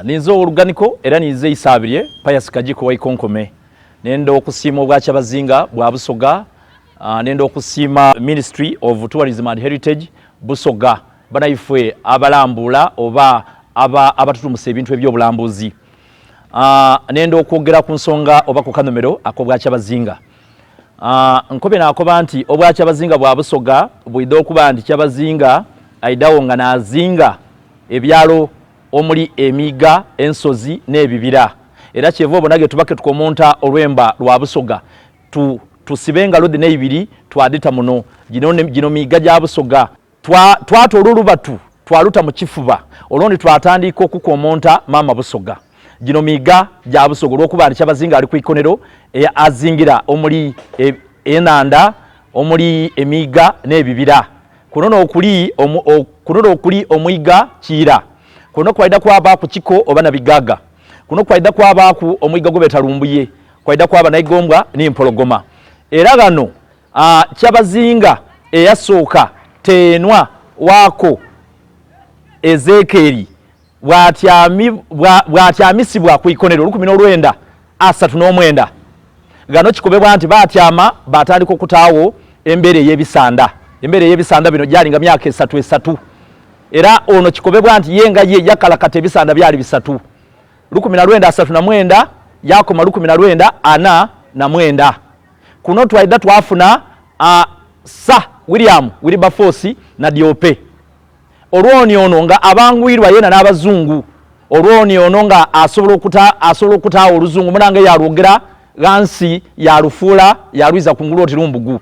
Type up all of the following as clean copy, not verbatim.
Ninze ow'oluganiko era ninze Isaabirye Pius Kajiko Waikonkome. Nenda okusiima Obwakyabazinga bwa Busoga, nenda okusiima Ministry of Tourism and Heritage Busoga banaifwe abalambuula oba abatutumusa ebintu eby'obulambuzi. Nenda okwogera ku nsonga oba ku kanomero ak'Obwakyabazinga. Nkobe naakoba nti Obwakyabazinga bwa Busoga bwidha okuba nti Kyabazinga aidhagho nga naazinga ebyalo omuli emiiga, ensozi n'ebibira. Era kyeva obona ghe tuba ke tukomonta olwemba lwa Busoga, tu, tusiba engalo dhino eibiri twadhita muno. Gino, gino miiga gya Busoga. Twa, twata olulubatu twaluta mu kifuba, olwondi twatandiika okukomonta Maama Busoga. Gino miiga gya Busoga olw'okuba nti Kyabazinga ali ku ikonero e, azingira omuli e, enhandha, omuli emiiga n'ebibira. Kuno n'okuli kuno n'okuli omwiga Kiira. Kuno kwaidha kwabaaku Kiko oba Nabigaaga. Kuno kwaidha kwabaaku omwiga gwe beeta Lumbuye. Kwaidha kwaba Naigombwa ni Mpologoma. Era ghano Kyabazinga eyasooka Teenwa waako Ezeekeeri bw'atyamisibwa ku ikonero 1939. Ghano kikobebwa nti baatyama baatandika okutaagho embeera ey'ebisanda. Embeera ey'ebisanda bino gyali nga myaka esatu esatu. Era ono kikobebwa nti ye nga ye yakalakata ebisanda byali bisatu. 1939 yaakoma 1949. Kuno twaidha twafuna Sir William Wilberforce Nadiope. Olwoni ono nga abangwirwa yena n'abazungu. Olwoni ono nga asobola okuta asobola okutaawo oluzungu munange yalwogera ghansi yalufuula yalwiza ku ngulu oti lumbugu.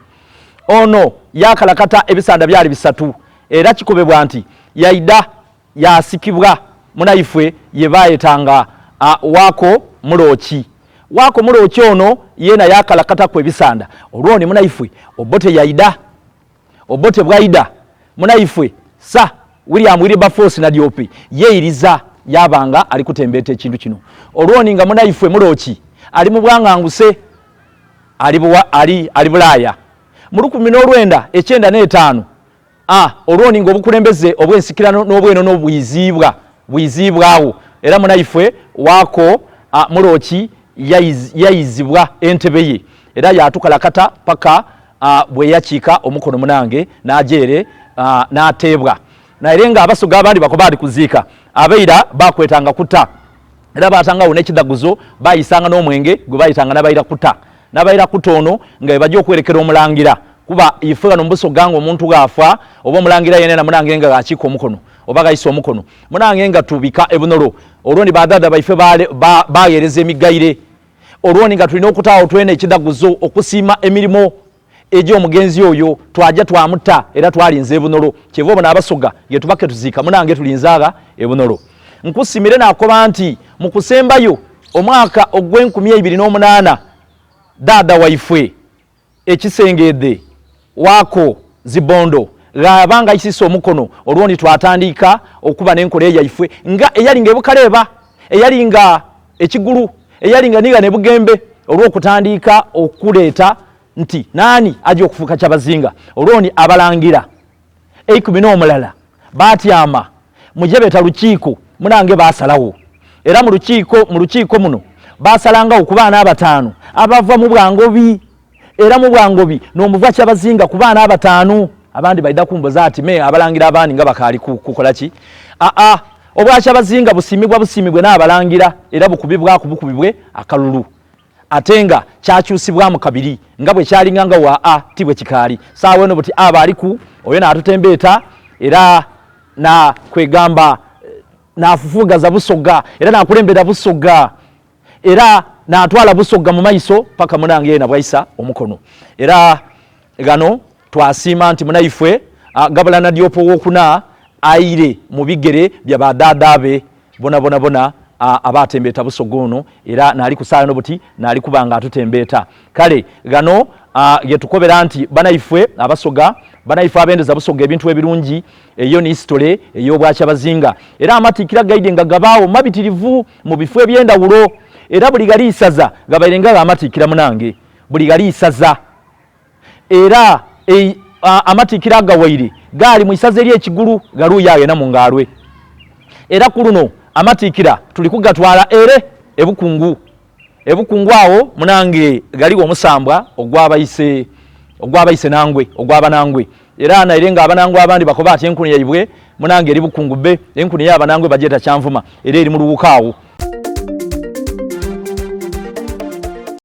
Ono yakalakata ebisanda byali bisatu era kikobebwa nti yaidha yaasikibwa munaifwe ye baayetanga Waako Mulooki. Waako Mulooki ono yeena yaakalakataku ebisanda. Olwoni munaifwe Obote yaidha. Obote bwaidha, munaifwe Sir William Wilberforce Nadiope yeiriza yaaba nga ali kutembeeta ekintu kino. Olwoni nga munaifwe Mulooki ali mu bwanganguse ali, ali, ali Bulaaya. Mu 1995 A Olwoni nga obukulembeze obw'ensikirano n'obw'enono bwiziibwa bwiziibwagho era munaifwe waako a Mulooki yaizibwa entebe ye era yaatukalakata paka a bweyakiika omukono munange n'aja ere n'ateebwa. Naire nga Abasoga abandi bakoba ali kuziika, abeira baakwetanga kuta era baatangagho n'ekidhaguzo baayisanga n'omwenge gwe baayitanga Nabaira Kuta. Nabaira Kuta ono nga bwebaja okwerekera Omulangira kuba ife ghano mu Busoga nga omuntu gh'afa oba Omulangira yenayena munange nga gh'akiika omukono oba ghaisa omukono munange nga tubika e Bunolo olwo ni badhaadha baife baagheereza emigaire olwo ni nga tulina okutaagho twena ekidhaguzo okusiima emirimo egy'omugenzi oyo twaja twamuta era twalinza e Bunolo kyeva obona Abasoga ghetuba ketuziika munange tulinza gha e Bunolo. Nkusimire naakoba nti mu kusembayo omwaka ogw'enkumi eibiri n'omunaana dhaadha waifwe Ekisengeedhe waako Zibondo ghaaba nga aisiisa omukono olwondi twatandiika okuba n'enkola eyaifwe nga eyali nga e Bukaleeba, eyali nga e Kigulu, eyali nga ni ghano e Bugembe olw'okutandiika okuleeta nti naani aja okufuuka Kyabazinga. Olwoni Abalangira eikumi n'omulala baatyama mu gye beeta lukiiko munange baasalagho. Era mu lukiiko mu lukiiko muno baasalangagho ku baana abataanu abava mu bwangobi. Era mu bwangobi n'omuva Kyabazinga ku baana abataanu. Abandi baidha kumbuza ati me abalangira abandi nga bakaali kukola ki? Aa, obwakyabazinga busiimibwa busiimibwe n'abalangira era bukubibwaku bukubibwe akalulu. Ate nga kyakyusibwamu kabiri nga bwe kyalinga nga wa a ti bwe kikaali. Saawa eno buti aba aliku oyo n'atutembeeta era na kwegamba n'afufugaza Busoga era n'akulembera Busoga era n'atwala Busoga mu maiso paka munange yena bwaisa omukono. Era ghano twasiima nti munaifwe Gabula Nadiope owokuna aire mu bigere bya ba dhaadha be bona bona bona abaatembeeta Busoga ono era naali kusaaya no buti naali kuba nga atutembeeta. Kale ghano ghetukobera nti banaifwe Abasoga, banaifwe abendeza Busoga ebintu ebirungi, eyo ni sitole ey'Obwakyabazinga. Era amatiikira gaidhe nga gabaagho mabitirivu mu bifo eby'endhawulo. Era buli ghali isaza ghabaire nga gha matiikira munange. Buli ghali isaza. Era amatiikira agawaire gaali mu isaza ery'e Kigulu ghaluuyi agho ena mu Ngaalwe. Era ku luno Amatiikira tuli kugatwala ere e Bukungu. E Bukungu agho munange ghaligho omusambwa ogw'abaise ogw'abaise Nangwe, ogw'Abanangwe. Era naire nga Abanangwe abandi bakoba ati enkuni yaibwe munange eri Bukungu bbe, enkuni ey'Abanangwe bagyeta Kyanvuma era eri mu luwuka agho.